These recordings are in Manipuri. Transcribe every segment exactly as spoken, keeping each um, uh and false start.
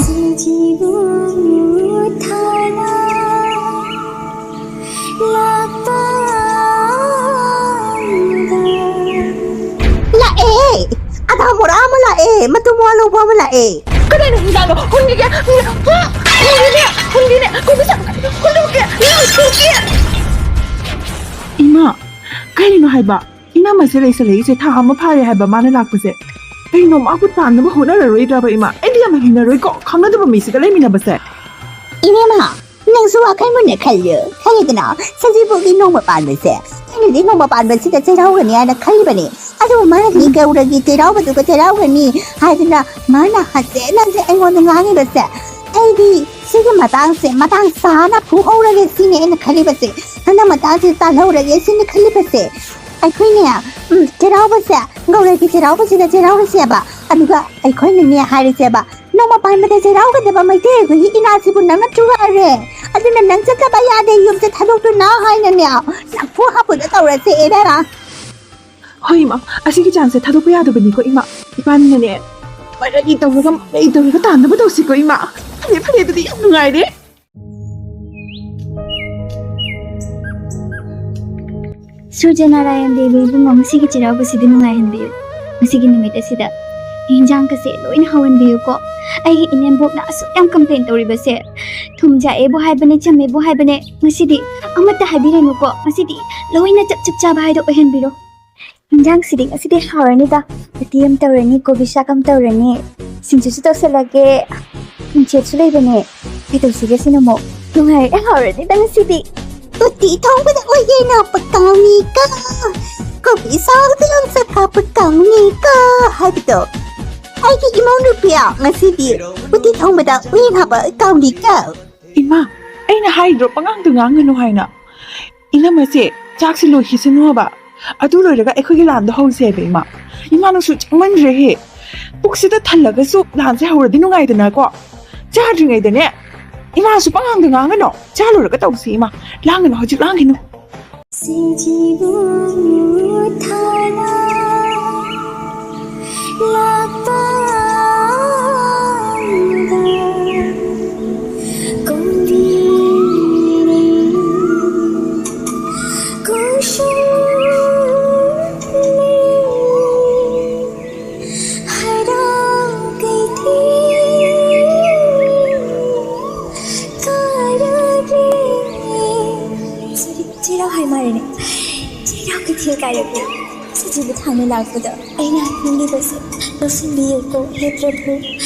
ꯁꯤꯡꯖꯨ ꯊꯥꯅ ꯂꯥꯛꯄꯗ꯫ ꯂꯥꯛꯑꯦ! ꯑꯗꯥ ꯃꯣꯔꯥ ꯑꯃ ꯂꯥꯛꯑꯦ, ꯃꯇꯨ ꯃꯋꯥ ꯂꯧꯕ ꯑꯃ ꯂꯥꯛꯑꯦ꯫ ꯀꯗꯥꯏꯅꯣ ꯍꯤꯟꯖꯥꯡꯗꯣ? ꯍꯨꯟꯈꯤꯒꯦ! ꯍꯨꯟꯈꯤꯒꯦ! ꯍꯨꯟꯈꯤꯅꯦ! ꯀꯣꯕꯤ ꯁꯥꯛ ꯍꯨꯟꯗꯣꯛꯀꯦ! ꯍꯨꯟꯗꯣꯛꯀꯦ! ꯏꯃꯥ, ꯀꯔꯤꯅꯣ ꯍꯥꯏꯕ? ꯏꯅꯝꯃꯁꯦ ꯂꯩꯁꯜꯂꯛꯏꯁꯦ ꯊꯥ ꯑꯃ ꯐꯥꯔꯦ ꯍꯥꯏꯕ ꯃꯥꯅ ꯂꯥꯛꯄꯁꯦ꯫ ꯀꯩꯅꯣ ꯃꯥꯕꯨ ꯇꯥꯟꯅꯕ ꯍꯣꯠꯅꯔꯔꯣꯏꯗ꯭ꯔꯕ ꯏꯃꯥ? ꯑꯩꯗꯤ ꯌꯥꯝꯅ ꯍꯩꯅꯔꯣꯏꯀꯣ ꯈꯪꯅꯗꯕ ꯃꯤꯁꯤꯒ ꯂꯩꯃꯤꯟꯅꯕꯁꯦ꯫ ꯏꯅꯦꯃ, ꯅꯪꯁꯨ ꯋꯥꯈꯜ ꯃꯨꯟꯅ ꯈꯜꯂꯨ꯫ ꯈꯪꯉꯤꯗꯅ, ꯁꯖꯤꯕꯨꯒꯤ ꯅꯣꯡꯃ ꯄꯥꯟꯕꯁꯦ꯫ ꯑꯩꯅꯗꯤ ꯅꯣꯡꯃ ꯄꯥꯟꯕꯁꯤꯗ ꯆꯩꯔꯥꯎꯒꯅꯤ ꯍꯥꯏꯅ ꯈꯜꯂꯤꯕꯅꯤ꯫ ꯑꯗꯨꯕꯨ ꯃꯥꯅꯗꯤ ꯒꯧꯔꯒꯤ ꯆꯩꯔꯥꯎꯕꯗꯨꯒ ꯆꯩꯔꯥꯎꯒꯅꯤ ꯍꯥꯏꯗꯨꯅ ꯃꯥꯅ ꯍꯟꯖꯤꯟ ꯍꯟꯖꯤꯟ ꯑꯩꯉꯣꯟꯗ ꯉꯥꯡꯉꯤꯕꯁꯦ꯫ ꯑꯩꯗꯤ ꯁꯤꯒꯤ ꯃꯇꯥꯡꯁꯦ ꯃꯇꯥꯡ ꯆꯥꯅ ꯐꯨꯍꯧꯔꯒꯦ ꯁꯤꯅꯤ ꯑꯩꯅ ꯈꯜꯂꯤꯕꯁꯦ꯫ ꯍꯟꯗꯛ ꯃꯇꯥꯡꯁꯦ ꯇꯥꯜꯍꯧꯔꯒꯦ ꯁꯤꯅꯤ ꯈꯜꯂꯤꯕꯁꯦ꯫ ꯑꯩꯈꯣꯏꯅꯦ, ꯎꯝ, ꯆꯩꯔꯥꯎꯕꯁꯦ, ꯒꯧꯔꯒꯤ ꯆꯩꯔꯥꯎꯕꯁꯤꯗ ꯆꯩꯔꯥꯎꯔꯁꯦꯕ꯫ ꯑꯗꯨꯒ ꯑꯩꯈꯣꯏꯅꯅꯦ ꯍꯥꯏꯔꯁꯦꯕ, ꯅꯣꯡꯃ ꯄꯥꯟꯕꯗ ꯆꯩꯔꯥꯎꯒꯗꯕ ꯃꯩꯇꯩ ꯑꯩꯈꯣꯏꯒꯤ ꯏꯅꯥꯠꯁꯤꯕꯨ ꯅꯪꯅ ꯊꯨꯒꯥꯏꯔꯦ꯫ ꯑꯗꯨꯅ ꯅꯪ ꯆꯠꯇꯕ ꯌꯥꯗꯦ, ꯌꯨꯝꯁꯦ ꯊꯥꯗꯣꯛꯇꯨꯅ ꯍꯥꯏꯅꯅꯦ, ꯅꯝꯐꯨ ꯍꯥꯐꯨꯗ ꯇꯧꯔꯁꯦ ꯏꯕꯦꯝꯃ꯫ ꯍꯣꯏ ꯏꯃꯥ, ꯑꯁꯤꯒꯤ ꯆꯥꯟꯁꯁꯦ ꯊꯥꯗꯣꯛꯄ ꯌꯥꯗꯕꯅꯤꯀꯣ ꯏꯃꯥ꯫ ꯏꯕꯥꯅꯤꯅꯅꯦ, ꯃꯔꯩ ꯇꯧꯔꯒ, ꯃꯔꯩ ꯇꯧꯔꯒ ꯇꯥꯟꯅꯕ ꯇꯧꯁꯤꯀꯣ ꯏꯃꯥ꯫ ꯐꯔꯦ, ꯐꯔꯦ, ꯑꯗꯨꯗꯤ ꯌꯥꯝ ꯅꯨꯡꯉꯥꯏꯔꯦ꯫ ꯁꯨꯔꯖ ꯅꯥꯔꯥꯌꯟ ꯗꯦꯕ ꯏꯕꯨꯡꯉꯣ, ꯉꯁꯤꯒꯤ ꯆꯩꯔꯥꯎꯕꯁꯤꯗꯤ ꯅꯨꯡꯉꯥꯏꯍꯟꯕꯤꯌꯨ꯫ ꯉꯁꯤꯒꯤ ꯅꯨꯃꯤꯠ ꯑꯁꯤꯗ ꯏꯟꯖꯥꯡꯒꯁꯦ ꯂꯣꯏꯅ ꯍꯧꯍꯟꯕꯤꯌꯨꯀꯣ꯫ ꯑꯩꯒꯤ ꯏꯅꯦꯝꯕꯣꯛꯅ ꯑꯁꯨꯛ ꯌꯥꯝ ꯀꯝꯄ꯭ꯂꯦꯟ ꯇꯧꯔꯤꯕꯁꯦ, ꯊꯨꯝ ꯌꯥꯛꯑꯦꯕꯨ ꯍꯥꯏꯕꯅꯦ, ꯆꯝꯃꯦꯕꯨ ꯍꯥꯏꯕꯅꯦ, ꯉꯁꯤꯗꯤ ꯑꯃꯠꯇ ꯍꯥꯏꯕꯤꯔꯅꯨꯀꯣ꯫ ꯉꯁꯤꯗꯤ ꯂꯣꯏꯅ ꯆꯞ ꯆꯞ ꯆꯥꯕ ꯍꯥꯏꯗꯣ ꯑꯣꯏꯍꯟꯕꯤꯔꯣ꯫ ꯏꯟꯖꯥꯡꯁꯤꯗꯤ ꯉꯁꯤꯗꯤ ꯍꯥꯎꯔꯅꯤꯗ꯫ ꯎꯇꯤ ꯑꯃ ꯇꯧꯔꯅꯤ, ꯀꯣꯕꯤ ꯁꯥꯛ ꯑꯃ ꯇꯧꯔꯅꯤ, ꯁꯤꯡꯖꯨꯁꯨ ꯇꯧꯁꯜꯂꯒꯦ, ꯃꯤꯡꯁꯦꯠꯁꯨ ꯂꯩꯕꯅꯦ꯫ ꯀꯩꯗꯧꯁꯤꯒꯦ ꯁꯤꯅ ꯑꯃꯨꯛ? ꯅꯨꯡꯉꯥꯏꯔꯦ, ꯍꯥꯎꯔꯅꯤꯗ ꯉꯁꯤꯗꯤ꯫ ꯎꯇꯤ ꯊꯣꯡꯕꯗ ꯑꯣꯏꯌꯦꯅ ꯄꯀꯥꯎꯅꯤꯀ, ꯀꯣꯕꯤ ꯁꯥꯛꯇ ꯌꯣꯡꯆꯥꯛ ꯍꯥꯞꯄ ꯀꯥꯎꯅꯤꯀ ꯍꯥꯏꯕꯗꯣ꯫ ꯑꯩꯒꯤ ꯏꯃꯧ ꯅꯨꯄꯤꯌꯥ, ꯉꯁꯤꯗꯤ ꯎꯇꯤ ꯊꯣꯡꯕꯗ ꯎꯌꯦꯟ ꯍꯥꯞꯄ ꯀꯥꯎꯅꯤꯀ꯫ ꯏꯃꯥ, ꯑꯩꯅ ꯍꯥꯏꯗ꯭ꯔꯣ ꯄꯉꯥꯡꯗ ꯉꯥꯡꯒꯅꯨ ꯍꯥꯏꯅ? ꯏꯅꯝꯃꯁꯦ ꯆꯥꯛꯁꯦ ꯂꯣꯏꯈꯤꯁꯅꯨ ꯍꯥꯏꯕ꯫ ꯑꯗꯨ ꯂꯣꯏꯔꯒ ꯑꯩꯈꯣꯏꯒꯤ ꯂꯥꯟꯗꯣ ꯍꯧꯁꯦ ꯍꯥꯏꯕ ꯏꯃꯥ꯫ ꯏꯃꯥ ꯅꯪꯁꯨ ꯆꯪꯃꯟꯈ꯭ꯔꯦꯍꯦ꯫ ꯄꯨꯛꯁꯤꯗ ꯊꯜꯂꯒꯁꯨ ꯂꯥꯟꯁꯦ ꯍꯧꯔꯗꯤ ꯅꯨꯡꯉꯥꯏꯗꯅꯀꯣ꯫ ꯆꯥꯗ꯭ꯔꯤꯉꯩꯗꯅꯦ ꯏꯃꯥꯁꯨ ꯄꯉꯥꯡꯗ ꯉꯥꯡꯒꯅꯣ꯫ ꯆꯥ ꯂꯣꯏꯔꯒ ꯇꯧꯁꯤ ꯏꯃꯥ꯫ ꯂꯥꯡꯒꯅꯨ, ꯍꯧꯖꯤꯛ ꯂꯥꯡꯒꯅꯨ꯫ ꯁꯤꯕꯨ ꯊꯥꯅ ꯂꯥꯛꯄꯗ ꯀꯣꯝꯕꯤꯔꯦ ꯀꯣꯏꯁꯨ ꯍꯔꯥꯎ ꯀꯩꯊꯦꯜ ꯀꯥꯔꯛꯂꯦ꯫ ꯁꯣꯔꯤ, ꯆꯩꯔꯥꯎ ꯍꯥꯏ ꯃꯥꯜꯂꯦꯅꯦ꯫ ꯆꯩꯔꯥꯎ ꯀꯩꯊꯦꯜ ꯀꯥꯔꯛꯂꯦ꯫ ꯁꯖꯤꯕꯨ ꯊꯥꯅ ꯂꯥꯛꯄꯗ ꯑꯩꯅ ꯍꯥꯏꯅꯤꯡꯂꯤꯕꯁꯦ ꯂꯧꯁꯤꯟꯕꯤꯌꯨꯀꯣ, ꯍꯦ ꯄ꯭ꯔꯚꯨ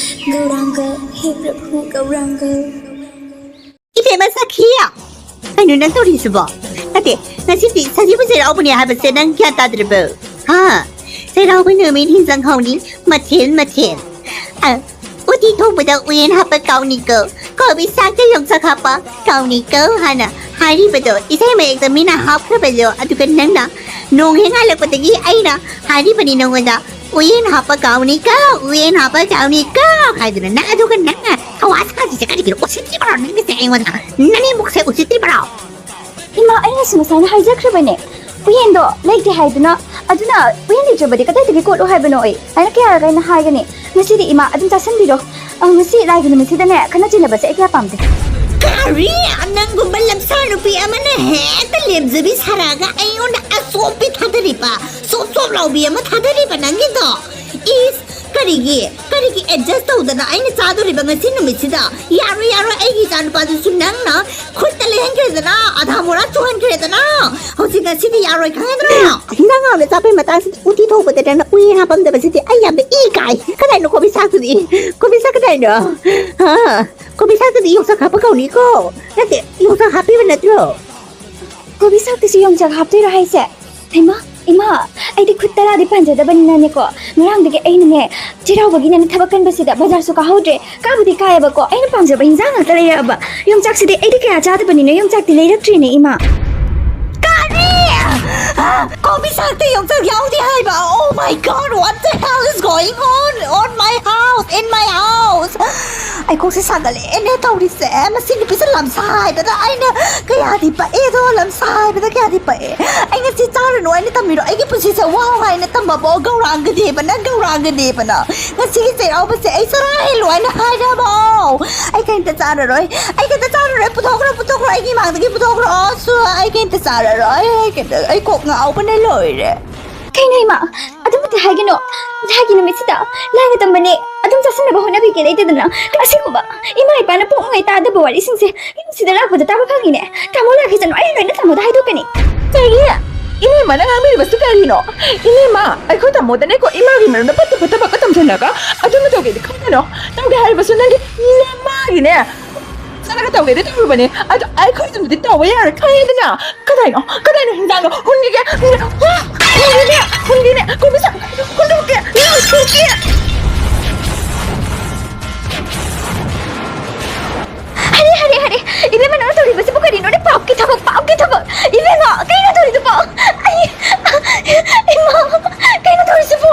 ꯒꯧꯔꯥꯡꯒ, ꯍꯦ ꯄ꯭ꯔꯚꯨ ꯒꯧꯔꯥꯡꯒ꯫ ꯏꯕꯦꯝꯃ ꯁꯈꯤꯌꯥ, ꯀꯩꯅꯣ ꯅꯪ ꯇꯧꯔꯤꯁꯤꯕꯣ? ꯅꯠꯇꯦ, ꯉꯁꯤꯗꯤ ꯁꯖꯤꯕꯨ ꯆꯩꯔꯥꯎꯕꯅꯦ ꯍꯥꯏꯕꯁꯦ ꯅꯪ ꯒ꯭ꯌꯥꯟ ꯇꯥꯗ꯭ꯔꯤꯕꯣ? ꯍꯥ? ꯆꯩꯔꯥꯎꯕ ꯅꯨꯃꯤꯠ ꯍꯤꯟꯖꯥꯡ ꯍꯥꯎꯅꯤ, ꯃꯊꯦꯜ ꯃꯊꯦꯜ꯫ ꯑ, ꯎꯇꯤ ꯊꯣꯡꯕꯗ ꯎꯌꯦꯟ ꯍꯥꯞꯄ ꯀꯥꯎꯅꯤꯀꯣ, ꯀꯣꯕꯤ ꯁꯥꯛꯇ ꯌꯣꯡꯆꯥꯛ ꯍꯥꯞꯄ ꯀꯥꯎꯅꯤꯀꯣ ꯍꯥꯏꯅ ꯍꯥꯏꯔꯤꯕꯗꯣ ꯏꯁꯩ ꯃꯌꯦꯛꯇ ꯃꯤꯅ ꯍꯥꯞꯈ꯭ꯔꯕꯗꯣ, ꯑꯗꯨꯒ ꯅꯪꯅ ꯅꯣꯡ ꯍꯦꯛ ꯉꯥꯜꯂꯛꯄꯗꯒꯤ ꯑꯩꯅ ꯍꯥꯏꯔꯤꯕꯅꯤ ꯅꯉꯣꯟꯗ, "ꯎꯌꯦꯟ ꯍꯥꯞꯄ ꯀꯥꯎꯅꯤꯀꯣ, ꯎꯌꯦꯟ ꯍꯥꯞꯄ ꯀꯥꯎꯅꯤꯀꯣ" ꯍꯥꯏꯗꯨꯅ ꯅꯪ, ꯑꯗꯨꯒ ꯅꯪꯅ ꯊꯋꯥ ꯁꯥꯗ꯭ꯔꯤꯁꯦ ꯀꯔꯤꯒꯤꯅꯣ? ꯎꯁꯤꯠꯇ꯭ꯔꯤꯕ꯭ꯔꯣ ꯅꯪꯒꯤꯁꯦ ꯑꯩꯉꯣꯟꯗ? ꯅꯅꯦꯝꯕꯣꯛꯁꯦ ꯎꯁꯤꯠꯇ꯭ꯔꯤꯕ꯭ꯔꯣ? ꯏꯃꯥ, ꯑꯩꯅꯁꯨ ꯉꯁꯥꯏꯅ ꯍꯥꯏꯖꯈ꯭ꯔꯕꯅꯦ, ꯎꯌꯦꯟꯗꯣ ꯂꯩꯇꯦ ꯍꯥꯏꯗꯨꯅ꯫ ꯑꯗꯨꯅ ꯎꯌꯦꯟ ꯂꯩꯇ꯭ꯔꯕꯗꯤ ꯀꯗꯥꯏꯗꯒꯤ ꯀꯣꯠꯂꯣ ꯍꯥꯏꯕꯅꯣ? ꯑꯩ ꯑꯩꯅ ꯀꯌꯥꯔꯛ ꯑꯩꯅ ꯍꯥꯏꯒꯅꯤ? ꯉꯁꯤꯗꯤ ꯏꯃꯥ ꯑꯗꯨꯝ ꯆꯥꯁꯤꯟꯕꯤꯔꯣ꯫ ꯑ, ꯉꯁꯤ ꯂꯥꯏꯒꯤ ꯅꯨꯃꯤꯠꯁꯤꯗꯅꯦ ꯈꯠꯅ ꯆꯩꯅꯕꯁꯦ ꯑꯩ ꯀꯌꯥ ꯄꯥꯝꯗꯦ꯫ ꯀꯔꯤ? ꯅꯪꯒꯨꯝꯕ ꯂꯝꯁꯥ ꯅꯨꯄꯤ ꯑꯃꯅ ꯍꯦꯛꯇ ꯂꯦꯝꯖꯕꯤ ꯁꯥꯔꯛꯑꯒ ꯑꯩꯉꯣꯟꯗ ꯑꯆꯣꯞꯄꯤ ꯊꯥꯗꯔꯤꯕ, ꯆꯣꯞ ꯆꯣꯞ ꯂꯥꯎꯕꯤ ꯑꯃ ꯊꯥꯗꯔꯤꯕ ꯅꯪꯒꯤꯗꯣ? ꯏꯁ, ꯀꯔꯤꯒꯤ, ꯀꯔꯤꯒꯤ adjust ꯇꯧꯗꯅ ꯑꯩꯅ ꯆꯥꯗꯣꯔꯤꯕ ꯉꯁꯤ ꯅꯨꯃꯤꯠꯁꯤꯗ? ꯌꯥꯔꯣꯏ, ꯌꯥꯔꯣꯏ, ꯑꯩꯒꯤ ꯏꯆꯥ ꯅꯨꯄꯥꯗꯨꯁꯨ ꯅꯪꯅ ꯈꯨꯠꯇ ꯂꯩꯍꯟꯈ꯭ꯔꯦꯗꯅ, ꯑꯙꯥ ꯃꯣꯔꯥ ꯆꯨꯍꯟꯈ꯭ꯔꯦꯗꯅ, ꯍꯧꯖꯤꯛ ꯉꯁꯤꯗꯤ ꯌꯥꯔꯣꯏ, ꯈꯪꯉꯗ꯭ꯔꯣ? ꯍꯤꯟꯖꯥꯡ ꯍꯥꯎꯅ ꯆꯥꯕꯩ ꯃꯇꯥꯡꯁꯤꯗ ꯎꯇꯤ ꯊꯣꯡꯕꯗ ꯅꯪꯅ ꯎꯌꯦꯟ ꯍꯥꯞꯄꯝꯗꯕꯁꯤꯗꯤ ꯑꯩ ꯌꯥꯝꯅ ꯏ ꯀꯥꯏ꯫ ꯀꯗꯥꯏꯅꯣ ꯀꯣꯕꯤ ꯁꯥꯛꯇꯨꯗꯤ? ꯀꯣꯕꯤ ꯁꯥꯛ ꯀꯗꯥꯏꯅꯣ? ꯍꯥ? ꯀꯣꯕꯤ ꯁꯥꯛꯇꯨꯗꯤ ꯌꯣꯡꯆꯥꯛ ꯍꯥꯞꯄ ꯀꯧꯅꯤꯀꯣ꯫ ꯅꯠꯇꯦ, ꯌꯣꯡꯆꯥꯛ ꯍꯥꯞꯄꯤꯕ ꯅꯠꯇ꯭ꯔꯣ? ꯀꯣꯕꯤ ꯁꯥꯛꯇꯨꯁꯨ ꯌꯣꯡꯆꯥꯛ ꯍꯥꯞꯇꯣꯏꯔꯣ ꯍꯥꯏꯁꯦ? ꯍꯩꯃꯥ, ꯏꯃꯥ, ꯑꯩꯗꯤ ꯈꯨꯠ ꯇꯔꯥꯗꯤ ꯄꯥꯟꯖꯗꯕꯅꯤꯅꯅꯦꯀꯣ, ꯉꯔꯥꯡꯗꯒꯤ ꯑꯩꯅꯅꯦ ꯆꯩꯔꯥꯎꯕꯒꯤꯅꯦ ꯊꯕꯛ ꯀꯟꯕꯁꯤꯗ ꯕꯖꯥꯔꯁꯨ ꯀꯥꯍꯧꯗ꯭ꯔꯦ꯫ ꯀꯥꯕꯨꯗꯤ ꯀꯥꯏꯌꯦꯕꯀꯣ, ꯑꯩꯅ ꯄꯥꯝꯖꯕ ꯍꯤꯟꯖꯥꯡ ꯉꯥꯛꯇ ꯂꯩꯔꯛꯑꯕ꯫ ꯌꯣꯡꯆꯥꯛꯁꯤꯗꯤ ꯑꯩꯗꯤ ꯀꯌꯥ ꯆꯥꯗꯕꯅꯤꯅ ꯌꯣꯡꯆꯥꯛꯇꯤ ꯂꯩꯔꯛꯇ꯭ꯔꯤꯅꯦ, ꯏꯃꯥ꯫ ꯀꯔꯤ? ꯀꯣꯕꯤ ꯁꯥꯛꯇ ꯌꯣꯡꯆꯥꯛ ꯌꯥꯎꯗꯦ ꯍꯥꯏꯕ? Oh my God, what the hell is going on on my house, in my house? ꯑꯩ ꯀꯣꯛꯁꯦ ꯁꯥꯒꯠꯂꯛꯑꯦꯅꯦ ꯇꯧꯔꯤꯁꯦ꯫ ꯃꯁꯤ ꯅꯨꯄꯤꯁꯦ ꯂꯝꯁꯥ ꯍꯥꯏꯕꯗ ꯑꯩꯅ ꯀꯌꯥꯗꯤ ꯄꯛꯑꯦꯗꯣ, ꯂꯝꯁꯥ ꯍꯥꯏꯕꯗ ꯀꯌꯥꯗꯤ ꯄꯛꯑꯦ꯫ ꯑꯩ ꯉꯁꯤ ꯆꯥꯔꯨꯅꯨ ꯍꯥꯏꯅ ꯇꯝꯃꯤꯔꯣ? ꯑꯩꯒꯤ ꯄꯨꯟꯁꯤꯁꯦ ꯋꯥꯎ ꯍꯥꯏꯅ ꯇꯝꯃꯕꯣ? ꯒꯧꯔꯥꯡꯒꯗꯦꯕꯅ, ꯒꯧꯔꯥꯡꯒꯗꯦꯕꯅ꯫ ꯉꯁꯤꯒꯤ ꯆꯩꯔꯥꯎꯕꯁꯦ ꯑꯩ ꯆꯔꯥ ꯍꯦꯜꯂꯨ ꯍꯥꯏꯅ ꯍꯥꯏꯔꯕꯣ? ꯑꯩ ꯀꯩꯝꯇ ꯆꯥꯔꯔꯣꯏ꯫ ꯑꯩ ꯀꯩꯝꯇ ꯆꯥꯔꯔꯣꯏ꯫ ꯄꯨꯊꯣꯛꯈ꯭ꯔꯣ, ꯄꯨꯊꯣꯈ꯭ꯔꯣ, ꯑꯩꯒꯤ ꯏꯃꯥꯡꯗꯒꯤ ꯄꯨꯊꯣꯛꯈ꯭ꯔꯣ꯫ ꯑꯁ, ꯑꯩ ꯀꯩꯝꯇ ꯆꯥꯔꯔꯣꯏ꯫ ꯑꯩ ꯀꯩꯝꯇ, ꯑꯩ ꯀꯣꯛ ꯉꯥꯎꯕꯅ ꯂꯣꯏꯔꯦ꯫ ꯀꯩꯅꯣ ꯏꯃꯥ? ꯑꯗꯨꯃꯛꯇꯤ ꯍꯥꯏꯒꯅꯣ꯫ ꯂꯥꯏꯒꯤ ꯅꯨꯃꯤꯠꯁꯤꯗ ꯂꯥꯏꯅ ꯇꯝꯕꯅꯦ꯫ ꯑꯗꯨꯝ ꯆꯥꯁꯤꯟꯅꯕ ꯍꯣꯠꯅꯕꯤꯒꯦ ꯂꯩꯇꯗꯅ꯫ ꯑꯁꯤꯒꯨꯝꯕ ꯏꯃꯥ ꯏꯄꯥꯅ ꯄꯣꯛꯅꯉꯩ ꯇꯥꯗꯕ ꯋꯥꯔꯤꯁꯤꯡꯁꯦ ꯌꯨꯝꯁꯤꯗ ꯂꯥꯛꯄꯗ ꯇꯥꯕ ꯐꯪꯉꯤꯅꯦ꯫ ꯇꯥꯃꯣ ꯂꯥꯛꯈꯤꯁꯅꯨ, ꯑꯩ ꯂꯣꯏꯅ ꯇꯥꯃꯣꯗ ꯍꯥꯏꯗꯣꯛꯀꯅꯤ꯫ ꯀꯔꯤ? ꯏꯅꯦꯃ, ꯅꯪ ꯉꯥꯡꯕꯤꯔꯤꯕꯁꯤ ꯀꯔꯤꯅꯣ? ꯏꯅꯦꯃ, ꯑꯩꯈꯣꯏ ꯇꯥꯃꯣꯗꯅꯦꯀꯣ ꯏꯃꯥꯒꯤ ꯃꯔꯝꯗ ꯐꯠꯇ ꯐꯠꯇꯕꯒ ꯇꯝꯁꯤꯜꯂꯒ ꯑꯗꯨꯝꯅ ꯇꯧꯒꯦꯗꯤ ꯈꯟꯒꯅꯣ꯫ ꯇꯧꯒꯦ ꯍꯥꯏꯔꯕꯁꯨ ꯅꯪꯒꯤ ꯅꯃꯥꯒꯤꯅꯦ ꯆꯠꯂꯒ ꯇꯧꯒꯦꯗꯤ ꯇꯧꯔꯨꯕꯅꯦ꯫ ꯑꯗꯣ ꯑꯩꯈꯣꯏ ꯑꯗꯨꯝꯗꯤ ꯇꯧꯕ ꯌꯥꯔꯣꯏ, ꯈꯪꯉꯦꯗꯅ? ꯀꯗꯥꯏꯅꯣ? ꯀꯗꯥꯏꯅꯣ ꯍꯤꯟꯖꯥꯡꯗꯣ? ꯍꯨꯟꯈꯤꯒꯦ꯫ ꯍꯨꯟꯈꯤꯒꯦ꯫ ꯍꯨꯟꯈꯤꯅꯦ꯫ ꯍꯨꯟꯈꯤꯅꯦ꯫ ꯀꯣꯕꯤ ꯁꯥꯛ ꯍꯨꯟꯗꯣꯛꯀꯦ꯫ ꯍꯨꯟꯗꯣꯛꯀꯦ꯫ ꯍꯔꯦ, ꯍꯔꯦ, ꯍꯔꯦ꯫ ꯏꯕꯦꯝꯃ, ꯅꯪꯅ ꯇꯧꯔꯤꯕꯁꯤꯕꯨ ꯀꯔꯤꯅꯣꯅꯦ? ꯄꯥꯞꯀꯤ ꯊꯕꯛ, ꯄꯥꯞꯀꯤ ꯊꯕꯛ꯫ ꯏꯕꯦꯝꯃ, ꯀꯩꯅꯣ ꯇꯧꯔꯤꯗꯨꯕꯣ? ꯑꯩ, ꯏꯃꯥ, ꯀꯩꯅꯣ ꯇꯧꯔꯤꯁꯤꯕꯣ?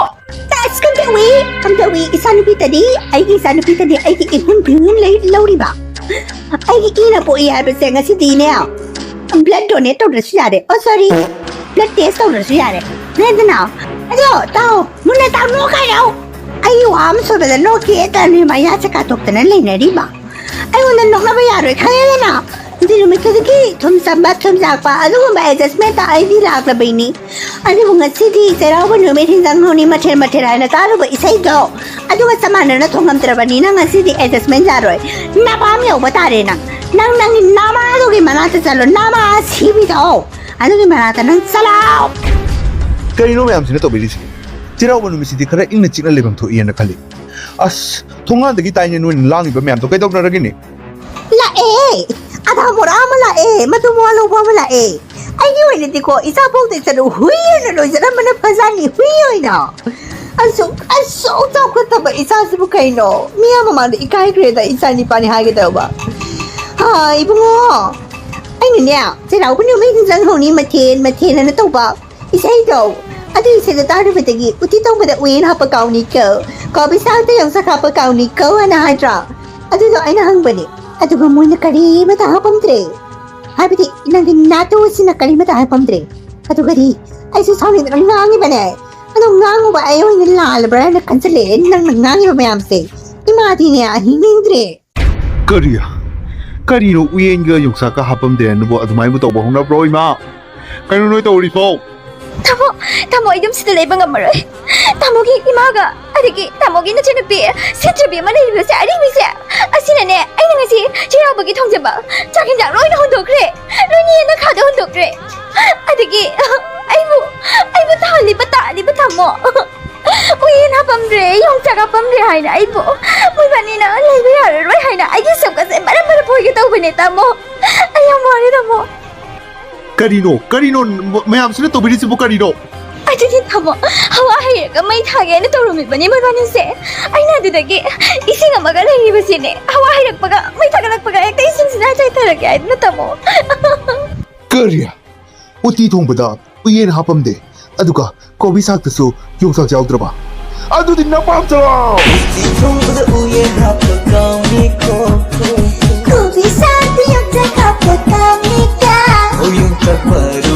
ꯑꯁ, ꯀꯝꯗꯧꯏ? ꯀꯝꯗꯧꯏ? ꯏꯆꯥꯅꯨꯄꯤꯇꯗꯤ, ꯑꯩꯒꯤ ꯏꯆꯥꯅꯨꯄꯤꯇꯗꯤ ꯑꯩꯒꯤ ꯏꯍꯨꯟ ꯈꯨꯌꯨꯟ ꯂꯩ ꯂꯧꯔꯤꯕ? ꯑꯩꯒꯤ ꯏꯅ ꯄꯣꯛꯏ ꯍꯥꯏꯕꯁꯦ ꯉꯁꯤꯗꯤꯅꯦ, blood donate ꯇꯧꯗ꯭ꯔꯁꯨ ꯌꯥꯔꯦ꯫ Oh, sorry, blood test ꯇꯧꯗ꯭ꯔꯁꯨ ꯌꯥꯔꯦ꯫ ꯂꯩꯗꯅ? ꯑꯗꯣ, ꯇꯥꯎ, ꯃꯨꯟꯅ ꯇꯥꯎ, ꯅꯣꯛ ꯀꯥꯏꯔꯣ꯫ ꯑꯩ ꯋꯥ ꯑꯃ ꯁꯣꯏꯕꯗ ꯅꯣꯛꯀꯦ ꯇꯅꯤ ꯃꯌꯥꯁꯦ ꯀꯥꯊꯣꯛꯇꯅ ꯂꯩꯅꯔꯤꯕ꯫ ꯑꯩꯉꯣꯟꯗ ꯅꯣꯛꯅꯕ ꯌꯥꯔꯣꯏ, ꯈꯪꯉꯦꯗꯅ? ꯑꯗꯨ ꯅꯨꯃꯤꯠꯇꯨꯗꯒꯤ ꯊꯨꯝ ꯆꯝꯕ, ꯊꯨꯝ ꯆꯥꯛꯄ, ꯑꯗꯨꯒꯨꯝꯕ adjustment ꯇ ꯑꯩꯗꯤ ꯂꯥꯛꯂꯕꯩꯅꯤ꯫ ꯑꯗꯨꯕꯨ ꯉꯁꯤꯗꯤ ꯆꯩꯔꯥꯎꯕ ꯅꯨꯃꯤꯠ ꯍꯤꯟꯖꯥꯡ ꯍꯧꯅꯤ ꯃꯊꯦꯜ ꯃꯊꯦꯜ ꯍꯥꯏꯅ ꯇꯥꯔꯨꯕ ꯏꯁꯩꯗꯣ, ꯑꯗꯨꯒ ꯆꯞ ꯃꯥꯟꯅꯅ ꯊꯣꯡꯉꯝꯗ꯭ꯔꯕꯅꯤꯅ ꯉꯁꯤꯗꯤ adjustment ꯌꯥꯔꯣꯏ꯫ ꯅꯄꯥꯝ ꯌꯧꯕ ꯇꯥꯔꯦ ꯅꯪ꯫ ꯅꯪ ꯅꯪꯒꯤ ꯅꯃꯥꯗꯨꯒꯤ ꯃꯅꯥꯛꯇ ꯆꯠꯂꯣ, ꯅꯃꯥ ꯁꯤꯕꯤꯗꯣ꯫ ꯑꯗꯨꯒꯤ ꯃꯅꯥꯛꯇ ꯅꯪ ꯆꯠꯂꯣ꯫ ꯀꯔꯤꯅꯣ ꯃꯌꯥꯝꯁꯤꯅ ꯇꯧꯕꯤꯔꯤꯁꯤ? ꯆꯩꯔꯥꯎꯕ ꯅꯨꯃꯤꯠꯁꯤꯗꯤ ꯈꯔ ꯏꯪꯅ ꯆꯤꯛꯅ ꯂꯩꯐꯝ ꯊꯣꯛꯏꯅ ꯈꯜꯂꯤ꯫ ꯑꯁ, ꯊꯣꯡꯒꯥꯟꯗꯒꯤ ꯇꯥꯏꯅꯦ ꯅꯣꯏꯅ ꯂꯥꯡꯉꯤꯕ ꯃꯌꯥꯝꯗꯣ ꯀꯩꯗꯧꯅꯔꯒꯦꯅꯦ? ꯂꯥꯛꯑꯦ! ꯑꯙꯥ ꯃꯣꯔꯥ ꯑꯃ ꯂꯥꯛꯑꯦ, ꯃꯗꯨ ꯃꯋꯥ ꯂꯧꯕ ꯑꯃ ꯂꯥꯛꯑꯦ꯫ ꯑꯩꯒꯤ ꯑꯣꯏꯅꯗꯤꯀꯣ, ꯏꯆꯥ ꯄꯣꯛꯇꯩ ꯆꯠꯂꯨ ꯍꯨꯏ ꯑꯣꯏꯅ ꯂꯣꯏꯖꯔꯝꯕꯅ ꯐꯖꯅꯤ, ꯍꯨꯏ ꯑꯣꯏꯅ꯫ ꯑꯁꯨꯛ, ꯑꯁꯨꯛ ꯆꯥꯎꯈꯠꯇꯕ ꯏꯆꯥꯁꯤꯕꯨ ꯀꯩꯅꯣ? ꯃꯤꯌꯥꯝ ꯃꯃꯥꯡꯗ ꯏꯀꯥꯏꯈ꯭ꯔꯦꯗ, ꯏꯆꯥ ꯅꯤꯄꯥꯅꯤ ꯍꯥꯏꯒꯗꯧꯕ꯫ ꯑꯥ, ꯏꯕꯨꯡꯉꯣ, ꯑꯩꯅꯅꯦ, ꯆꯩꯔꯥꯎꯕ ꯅꯨꯃꯤꯠ ꯍꯤꯟꯖꯥꯡ ꯍꯧꯅꯤ ꯃꯊꯦꯜ, ꯃꯊꯦꯜ ꯑꯅ ꯇꯧꯕ꯫ ꯏꯁꯩꯗꯣ, ꯑꯗꯨ ꯏꯁꯩꯗꯣ ꯇꯥꯔꯨꯕꯗꯒꯤ ꯎꯇꯤ ꯊꯣꯡꯕꯗ ꯎꯌꯦꯟ ꯍꯥꯞꯄ ꯀꯥꯎꯅꯤꯀꯣ, ꯀꯣꯕꯤ ꯁꯥꯛꯇ ꯌꯣꯡꯆꯥꯛ ꯍꯥꯞꯄ ꯀꯥꯎꯅꯤꯀꯣ ꯍꯥꯏꯅ ꯍꯥꯏꯗ꯭ꯔꯣ? ꯑꯗꯨꯗꯣ ꯑꯩꯅ ꯍꯪꯕꯅꯦ꯫ ꯑꯗꯨꯒ ꯃꯣꯏꯅ ꯀꯔꯤꯃꯇ ꯍꯥꯞꯄꯝꯗ꯭ꯔꯦ꯫ ꯍꯥꯏꯕꯗꯤ ꯅꯪꯒꯤ ꯅꯥꯇꯨ ꯑꯁꯤꯅ ꯀꯔꯤꯃꯇ ꯍꯥꯏꯔꯛꯄꯝꯗ꯭ꯔꯦ꯫ ꯑꯗꯨꯒꯗꯤ ꯑꯩꯁꯨ ꯁꯥꯎꯅꯤꯡꯗꯅ ꯉꯥꯡꯉꯤꯕꯅꯦ꯫ ꯑꯗꯣ ꯉꯥꯡꯉꯨꯕ ꯑꯩ ꯑꯣꯏꯅ ꯂꯥꯜꯂꯕ꯭ꯔꯥ ꯍꯥꯏꯅ ꯈꯟꯖꯜꯂꯛꯑꯦ ꯅꯪꯅ ꯉꯥꯡꯉꯤꯕ ꯃꯌꯥꯝꯁꯦ꯫ ꯏꯃꯥꯗꯤꯅꯦ ꯑꯍꯤꯡ ꯍꯤꯡꯗ꯭ꯔꯦ꯫ ꯀꯔꯤ? ꯀꯔꯤꯅꯣ ꯎꯌꯦꯟꯒ ꯌꯣꯡꯆꯥꯛꯀ ꯍꯥꯞꯄꯝꯗꯦ ꯍꯥꯏꯅꯕꯨ ꯑꯗꯨꯃꯥꯏꯕꯨ ꯇꯧꯕ ꯍꯧꯅꯕ꯭ꯔꯣ ꯏꯃꯥ? ꯀꯩꯅꯣ ꯅꯣꯏ ꯇꯧꯔꯤꯕꯣ? ꯇꯥꯃꯣ, ꯇꯥꯃꯣ, ꯑꯩ ꯑꯗꯨꯝ ꯁꯤꯗ ꯂꯩꯕ ꯉꯝꯃꯔꯣꯏ꯫ ꯇꯥꯃꯣꯒꯤ ꯏꯃꯥꯒ ꯑꯗꯒꯤ ꯇꯥꯃꯣꯒꯤ ꯅꯆꯟꯅꯨꯄꯤ ꯁꯤꯠꯇ꯭ꯔꯕꯤ ꯑꯃ ꯂꯩꯔꯤꯕꯁꯦ, ꯑꯔꯤꯕꯤꯁꯦ, ꯑꯁꯤꯅꯅꯦ ꯑꯩꯅ ꯉꯁꯤ ꯆꯩꯔꯥꯎꯕꯒꯤ ꯊꯣꯡꯖꯕ ꯆꯥꯛ ꯌꯦꯟꯖꯥꯡ ꯂꯣꯏꯅ ꯍꯨꯟꯗꯣꯛꯈ꯭ꯔꯦ, ꯂꯣꯏꯅ ꯌꯦꯟꯅꯈꯥꯗ ꯍꯨꯟꯗꯣꯛꯈ꯭ꯔꯦ꯫ ꯑꯗꯒꯤ ꯑꯩꯕꯨ, ꯑꯩꯕꯨ ꯇꯥꯜꯂꯤꯕ, ꯇꯥꯜꯂꯤꯕ ꯇꯥꯃꯣ, ꯎꯌꯦꯟ ꯍꯥꯞꯄꯝꯗ꯭ꯔꯦ, ꯌꯣꯡꯆꯥꯛ ꯍꯥꯞꯄꯝꯗ꯭ꯔꯦ ꯍꯥꯏꯅ ꯑꯩꯕꯨ ꯃꯣꯏꯕꯥꯅꯤꯅ ꯂꯩꯕ ꯌꯥꯔꯔꯣꯏ ꯍꯥꯏꯅ ꯑꯩꯒꯤ ꯁꯛꯀꯁꯦ ꯃꯔꯝ ꯃꯔꯝ ꯐꯣꯏꯒꯦ ꯇꯧꯕꯅꯦ ꯇꯥꯃꯣ꯫ ꯑꯩ ꯌꯥꯝ ꯋꯥꯔꯦ ꯇꯥꯃꯣ꯫ ꯀꯔꯤꯅꯣ? ꯀꯔꯤꯅꯣ? ꯃꯌꯥꯝꯁꯤꯅ ꯇꯧꯕꯤꯔꯤꯁꯤꯕꯨ ꯀꯔꯤꯅꯣ? ꯑꯗꯨꯗꯤ ꯇꯥꯃꯣ, ꯍꯋꯥ ꯍꯩꯔꯒ ꯃꯩ ꯊꯥꯒꯦꯅ ꯇꯧꯔꯝꯃꯤꯕꯅꯤ ꯃꯣꯏꯕꯥꯅꯤꯁꯦ꯫ ꯑꯩꯅ ꯑꯗꯨꯗꯒꯤ ꯏꯁꯤꯡ ꯑꯃꯒ ꯂꯩꯔꯤꯕꯁꯤꯅꯦ꯫ ꯍꯋꯥ ꯍꯩꯔꯛꯄꯒ ꯃꯩ ꯊꯥꯒꯠꯂꯛꯄꯒ ꯍꯦꯛꯇ ꯏꯁꯤꯡꯁꯤꯅ ꯆꯥꯏꯊꯔꯒꯦ ꯍꯥꯏꯗꯅ ꯇꯥꯃꯣ꯫ ꯀꯔꯤ? ꯎꯇꯤ ꯊꯣꯡꯕꯗ ꯎꯌꯦꯟ ꯍꯥꯞꯄꯝꯗꯦ, ꯑꯗꯨꯒ ꯀꯣꯕꯤ ꯁꯥꯛꯇꯁꯨ ꯌꯣꯡꯆꯥꯛ ꯌꯥꯎꯗ꯭ꯔꯕ? ꯑꯗꯨꯗꯤ ꯅꯄꯥꯝ ꯆꯠꯂꯣ! ꯊꯣꯡꯕꯗ ꯎꯌꯦꯟ ꯍꯥꯞꯄ ꯀꯥꯎꯅꯤꯀꯣ꯫ ꯀꯣꯕꯤ ꯁꯥꯛꯇ ꯌꯣꯡꯆꯥꯛ ꯍꯥꯞꯄ ꯀꯥꯎꯅꯤꯀꯣ꯫ ꯎꯌꯦꯟ ꯆꯥꯛꯄꯔ